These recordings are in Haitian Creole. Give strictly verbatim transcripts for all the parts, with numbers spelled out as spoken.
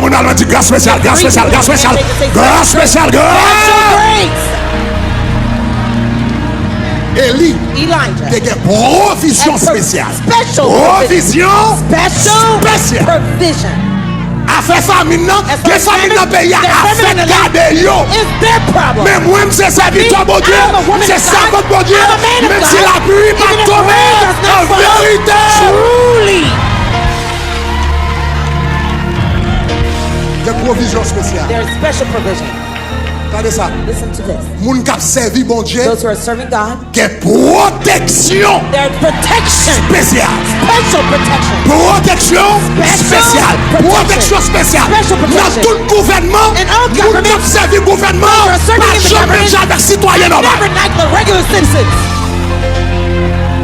Moun al di gras espesyal, gras espesyal, gras espesyal, gras espesyal, gras! Eli te gen pwovizyon espesyal. Pwovizyon espesyal. Afè famin nan, gen famin nan peyi a, afè gade yo. Men mwen, m se sèvitè Bondye, m se sèvant Bondye, menm si lapli pa tonbe, an verite. Gen pwovizyon espesyal. There is special provision. Tande sa. Listen to this. Moun k ap sèvi Bondye Those who are serving God, gen pwoteksyon there is protection. Espesyal. Special protection. Pwoteksyon espesyal. Pwoteksyon espesyal. Special protection. Nan tout gouvènman, and all government, moun k ap sèvi gouvènman, those who are serving pa in the janm menm jan avèk sitwayen nòmal. Never like the regular citizens.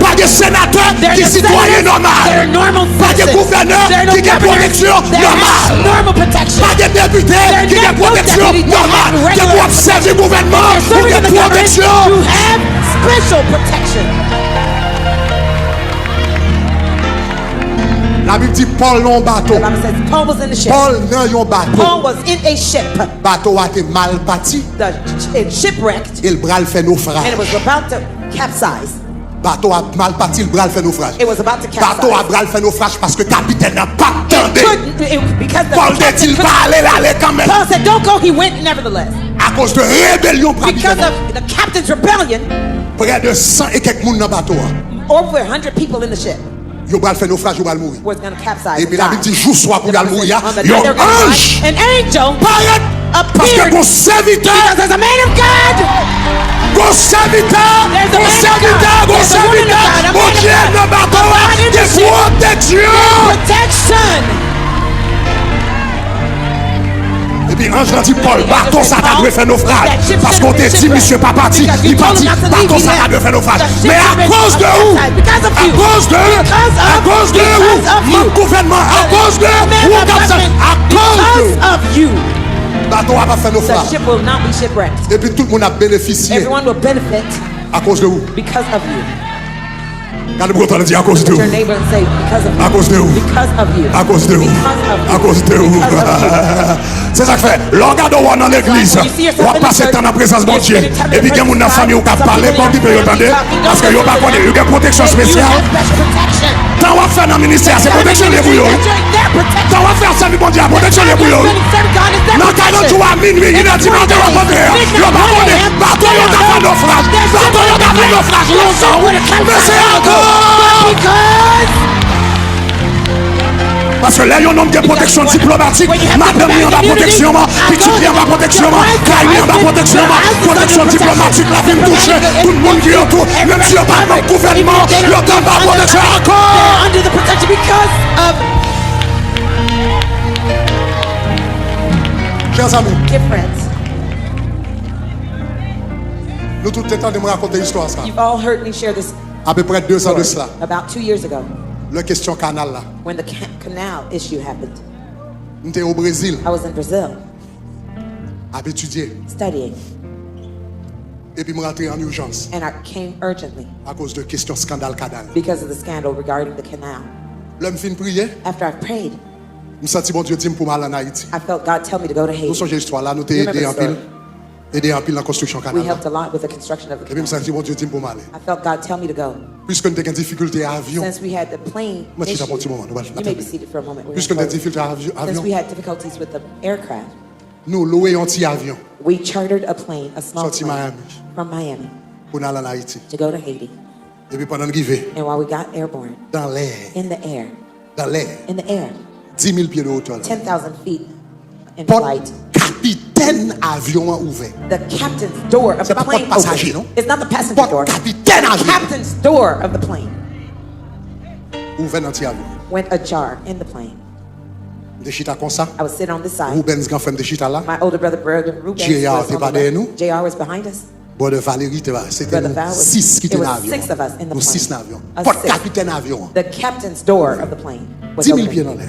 Pa gen senatè ki sitwayen nòmal. Pa gen gouvènè ki gen pwoteksyon nòmal. Pa gen depite ki gen pwoteksyon nòmal. Depi w ap sèvi gouvènman, ou gen pwoteksyon. Labib di Pòl nan yon bato. Pòl nan yon bato. Bato a te mal pati. E l pral fè nofraj. Bato a mal pati, l pral fè nofraj. Bato a pral fè nofraj paske kapitèn nan pa t tande. Pòl te di l pa ale, l ale kanmenm. Akoz de rebelyon kapitèn nan. Prè de san e kèk moun nan bato a. Yo pral fè nofraj, yo pral mouri. Epi Labib di jou swa pou y al mouri a, yon anj parèt. Paske gon sèvitè, gon sèvitè, gon sèvitè, gon sèvitè Bondye nan bato a, gen pwoteksyon. Epi anj lan di Pòl, bato sa ta dwe fè nofraj. Paske w te di misye pa pati, li pati. Bato sa ta dwe fè nofraj. Men akoz de ou, akoz de, akoz de ou, manm gouvènman, akoz de ou k ap sèvi, akoz de ou, bato a p ap fè nofraj. Epi tout moun ap benefisye akoz de ou. Gade pou kote l di, akoz de ou. Akoz de ou. Akoz de ou. Akoz de ou. Se sa k fè, lè w gade w nan legliz, w ap pase tan nan prezans Bondye, epi gen moun nan fanmi w k ap pale, pa okipe yo, tande, paske yo pa konnen, yo gen pwoteksyon espesyal. Tan w ap fè nan ministè a, se pwoteksyon li ye pou yo, wi. Tan w ap fè ap sèvi Bondye a, pwoteksyon li ye pou yo, wi. Nan karant jou a minwi, inè di maten, w ap antre a, yo pa konnen, bato yo ta fè nofraj, bato yo ta fè nofraj lontan, wi. Men se akoz. Paske lè yon nonm gen pwoteksyon diplomatik, madanm li anba pwoteksyon an, pitit li anba pwoteksyon an, kay li anba pwoteksyon an, pwoteksyon diplomatik la vin touche tout moun ki otou, menm si yo pa nan gouvènman, yo t anba pwoteksyon akoz. Chè zanmi, nou tout te tande m rakonte istwa sa. Apeprè de zan de sila, lè kesyon kanal la, m te o Brezil ap etidye. Epi m rantre an ijans akoz de kesyon eskandal kanal. Lè m fin priye, m santi Bondye di m pou m al ann Ayiti. Nou sonje istwa la, nou te ede anpil. Ede anpil nan konstriksyon kanal la. Epi m santi Bondye di m pou m ale. Piske n te gen difikilte avyon, mwen chita pou yon ti moman, nou pral fè n ap fè. Piske n te gen difikilte avyon, nou lwe yon ti avyon soti Miami pou n al ann Ayiti. Epi pandan n rive, dan lè, dan lè, dis mil pye de wotè la, pòt kapitèn avyon an ouvè. Se pa pòt pasaje, non. Pòt kapitèn avyon ouvè nan ti avyon. M te chita konsa. Rubens, gran frè m, te chita la. J R te pa dèyè nou. Brother Valery te pa, se te nou sis ki te nan avyon an. Nou sis nan avyon an. Pòt kapitèn avyon an. Dis mil pye nan lè.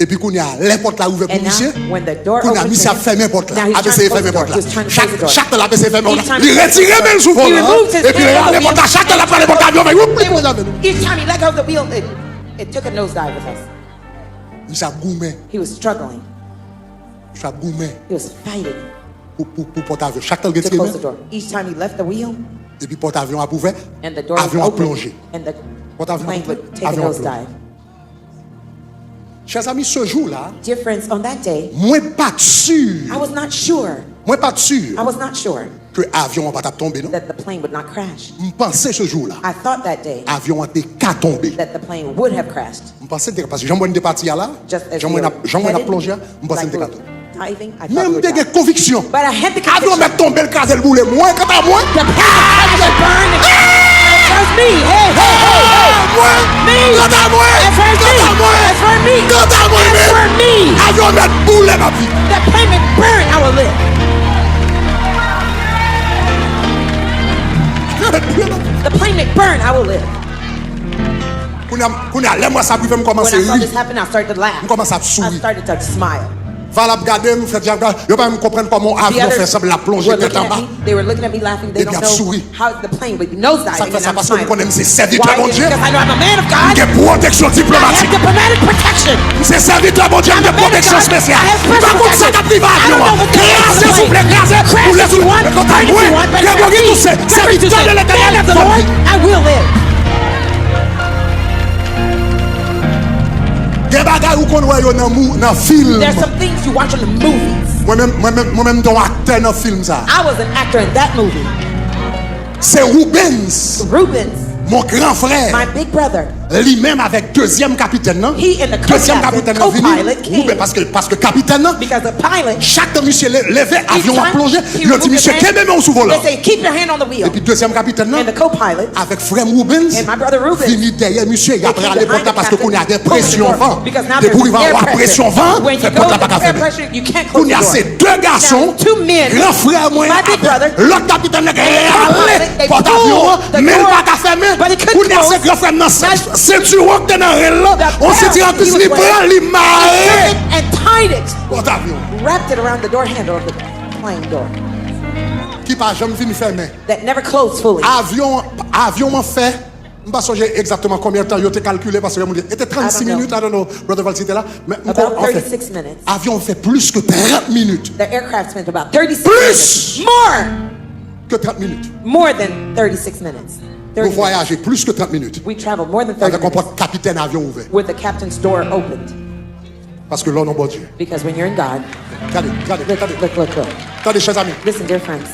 Epi kounye a, lè pòt la ouvè pou misye, kounye a, misye ap fèmen pòt la. Ap eseye fèmen pòt la. Chak, chak tan l ap eseye fèmen pòt la, li retire men l sou volan an. Epi lè l ale pòt la, chak tan l ap prale pòt avyon an, woup, li pran nan men nou. Misye ap goumen. He was struggling. Misye ap goumen He was fighting pou, pou, pou pòt avyon. Chak tan l gen to ti close the men, door. Each time he left the wheel, epi pòt avyon ap ouvè, and the door would avyon ap open, plonje. And the Pòt avyon plane ap would ouvè, take a avyon ap nosedive. Chè zanmi, se jou la, Dear friends, on that day, mwen pa t si. I was not sure. Mwen pa t si I was not sure ke avyon an pa t ap tonbe, non. That the plane would not crash. M panse se jou la, I thought that day avyon an te ka tonbe. That the plane would have crashed. M panse l te ka, paske jan mwen te pati a la, Just as jan we mwen were ap, jan mwen ap headed, plonje a, m panse m like te we ka were tonbe. Diving, I thought Men we m would te gen die. konviksyon. But I had the Avyon conviction. Mèt tonbe, l kraze, l boule mwen, kanta mwen. The plane would burn. It hurts me. Hey, hey, hey, hey. Mwen, Me. Kanta mwen. It hurts me. Kanta mwen. It hurts me. Kanta mwen, It men. hurts me. Avyon Mèt boule, m ap viv. The plane would burn. I will live. Avyon Mèt boule, m ap viv. The plane would burn. I will live. Kounye a, kounye a, lè m wè sa ap rive, m When kòmanse I saw ri. This happen, I started to laugh. M kòmanse ap I souri. Started to smile. Val ap gade m, fè djab, yo pa menm konprann kòman yon The avyon fè others sanble l ap plonje were tèt looking at anba. Me. They were looking at me, laughing. They Epi don't ap know souri. How the plane would be nosediving. Sa k fè And sa? I'm Paske m smiling. konnen m se sèvitè Why? Bondye. Because I know I'm a man of God. M gen pwoteksyon I have diplomatik. Diplomatic protection. M se sèvitè Bondye, m I'm gen a man of pwoteksyon God. espesyal. I have M pa special konn sa k ap rive protection. I avyon don't an. know what's gonna Kraze, happen to the souple, plane. kraze. Crash Boule if you want, nan kanta burn if you mwen. want, but Gregori Gregory tou se Gregory sèvitè Toussaint, de man Letènèl. of the Lord, I will live. Gen bagay ou konn wè yo nan mou, nan fim. There's some things you watch in the movies. Mwen menm, mwen menm, mwen menm m te yon aktè nan fim sa. I was an actor in that movie. Se Rubens, Rubens, mon gran frè, my big brother, li menm avèk dezyèm kapitèn nan. He and the Dezyèm co-captain, kapitèn nan vini. Co-pilot came. Rubens, paske, paske kapitèn nan, Because the pilot, chak tan misye le- leve, each avyon an time plonje, he yo di moved his misye hand, kenbe men w sou volan. They say, "Keep your hand on the wheel." Epi dezyèm kapitèn nan, And the co-pilot, vini dèyè misye, y ap they came rale behind pòt la the paske kounye a captain, gen pulling the presyon door, van. Because now Depi there's w gen air presyon pressure. Van, When fè you pòt go la pa with ka air fèmen. Pressure, you can't close Kounye a the se door. de gason, Now, two men, gran frè mwen, my big brother, lòt kapitèn nan and the rale co-pilot, they pòt avyon pulled an, the men l door, pa ka fèmen. But he couldn't Kounye a se close. Gran frè m nan, sentiwon k te nan ren lan, The yon sentiwon belt he plis was li pran, wearing, li he mare took it and tied it, pòt avyon. Wrapped it around the door handle of the plane door. Ki pa janm vin fèmen. That never closed fully. Avyon, avyon an fè, m pa sonje egzakteman konbyen tan yo te kalkile, paske moun di, e te trannsis I don't know. Minit, I don't know, Brother Valsi te la, men m About kon- anfen, thirty-six minutes. Avyon fè plis ke trant minit. The aircraft spent about thirty-six Plus! minutes. More! Ke trant minit. More than thirty-six minutes. Nou thirty minutes. Vwayaje plis ke trant minit. We traveled more than thirty Avèk yon minutes pòt kapitèn avyon ouvè. With the captain's door opened. Paske lè w nan Bondye. Because when you're in God, Gade, gade, look, gade. Look, look, look. Tande, chè zanmi. Listen, dear friends.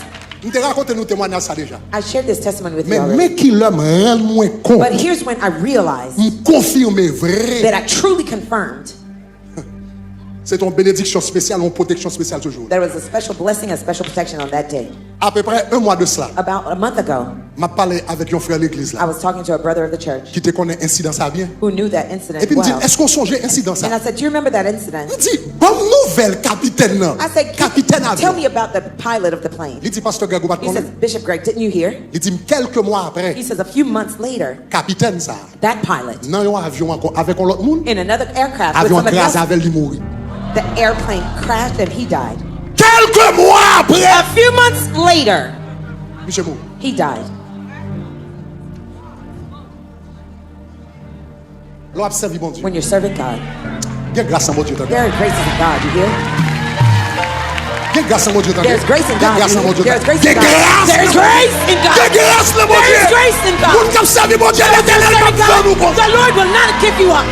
M te rakonte nou temwayaj sa deja. I shared this testimony with you Men, already. Men ki lè m rann mwen kont, But here's when I realized M konfime vre. That I truly confirmed Se te yon benediksyon espesyal, yon pwoteksyon espesyal toujou. There was a special blessing, a special protection on that day. Apeprè yon mwa de sla, About a month ago, m ap pale avèk yon frè legliz I la was talking to a brother of the church ki te konnen ensidan sa byen. Who knew that incident Epi m di l, well. Èske w sonje ensidan sa? And I said, "Do you remember that incident?" M di, Ban m nouvèl kapitèn nan. I said, Kapitèn "Tell avyon. Me about the pilot of the plane." Li di, Pastè Greg, ou pa t He konnen? Says, "Bishop Greg, didn't you hear?" Li di m, Kèlke mwa apre, He says, "A few months later, kapitèn sa, that pilot, nan yon avyon ankò, avèk yon lòt moun, in another aircraft with avyon somebody kraze else, avè l, li mouri. The airplane crashed and he died." Kèlke mwa apre, A few months later, misye mouri. He died. Lè w ap sèvi Bondye, When you're serving God, gen gras nan Bondye, tande. There are graces in God, you hear? Gen gras nan Bondye, tande. There's grace in Gen God, gras you nan hear? Bondye. There's grace in Gen God. gras There's nan Bondye. Grace in God. Gen gras nan There Bondye. Is grace in God. Moun k ap sèvi Bondye, Letènèl p ap vann ou, Bondye. The Lord will not give you up.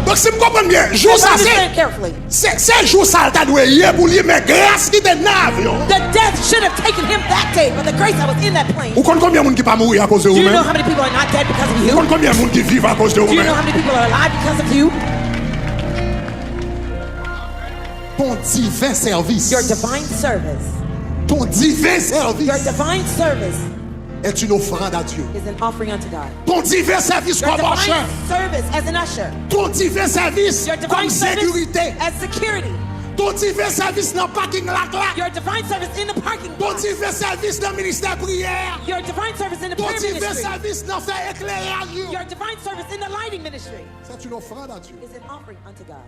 Donk, si m konprann byen, jou sa se, Understand carefully. Se, se jou sa l ta dwe ye pou li, men gras ki te nan avyon. The death should have taken him that day, but the grace that was in that plane. Ou konn konbyen moun ki pa mouri akoz de Do ou you know menm? How many people are not dead because of Ou you? Konn konbyen moun ki viv akoz de Do ou you know menm? How many people are alive because of you? Ton diven sèvis. Your divine service. Ton diven sèvis. Your divine service Est une offrande à Dieu. Is an offering unto God. Ton diven sèvis kòm usher. Service as an usher. Ton diven sèvis Your kòm divine service sekirite. As security. Ton diven sèvis nan paking lak la. Your divine service in the parking Ton lot. Diven sèvis nan ministè priyè. Your divine service in the Ton prayer diven ministry. Sèvis nan fè ekleraj yo. Your divine service in the lighting ministry. C'est une offrande à Dieu. Is an offering unto God.